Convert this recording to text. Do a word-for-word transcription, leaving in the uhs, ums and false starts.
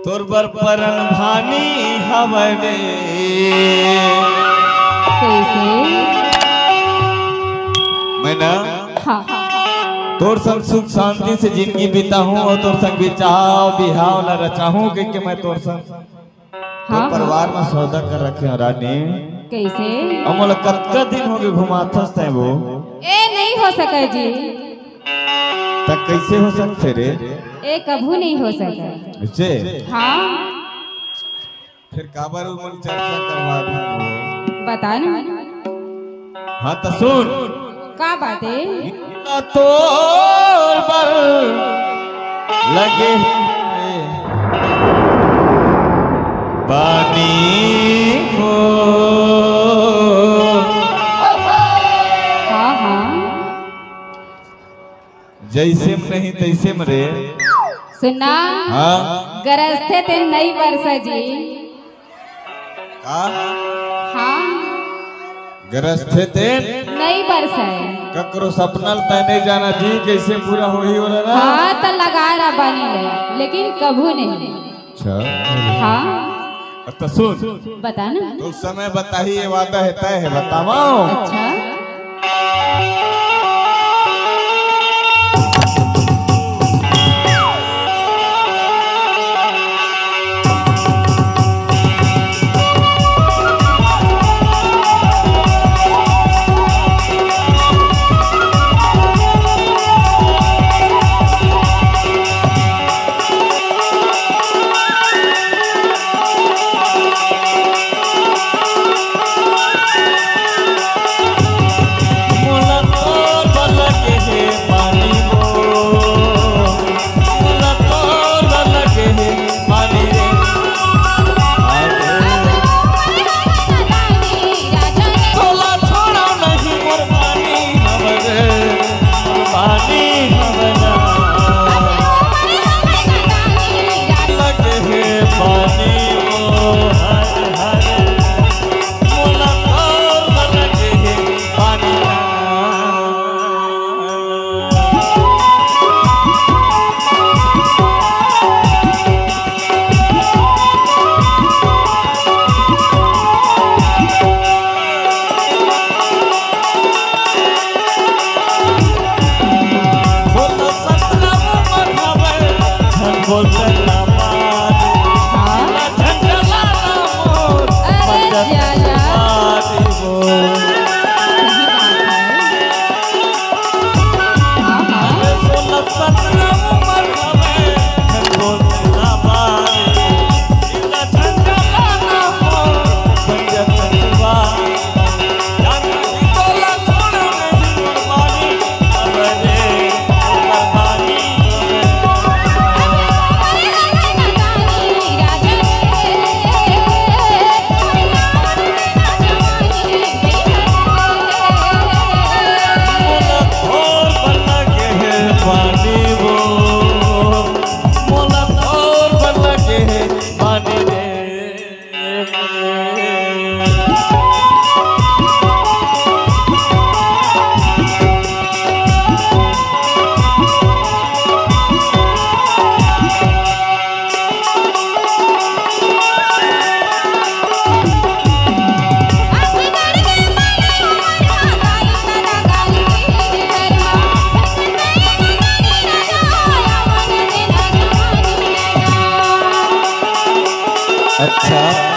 तोर बर परन भानी हवय रे। कइसे? मैं ना हाँ। तोर संग सुख शांति से जिंदगी बिताहूं अउ तोर संग बिचाव बिहाव ला रचाहूं, कहिके मैं तोर संग हाँ, तोर परिवार हाँ। में सौदा कर रखे हंव रानी। कइसे? अउ मोला कतका दिन होगे घुमाथस तैं वो। ए, नइ हो सकय जी। त कइसे हो सकथे रे? ए, कभू नइ हो सकय। अइसे? हाँ। फेर काबर उमन चर्चा करवा दे? बता ना। हाँ, त सुन। का बात हे? इतना तोर बर लगे हे पानी हो। हाँ, हाँ। जइसे म नहीं तइसे म रे। सुनना। हाँ। गरजथे तेन नइ बरसय जी। का? हाँ। गरजथे तेन? नइ बरसय। ककरो सपना ल तैं नइ जानस जी, कइसे पूरा होही ओला ना? हाँ, त लगा रहा बानी ले, लेकिन कभू नहीं। अच्छा। हाँ। त सुन। बता ना। तो समय बताही, ये वादा हे, तय हे, बतावंव। अच्छा। अच्छा।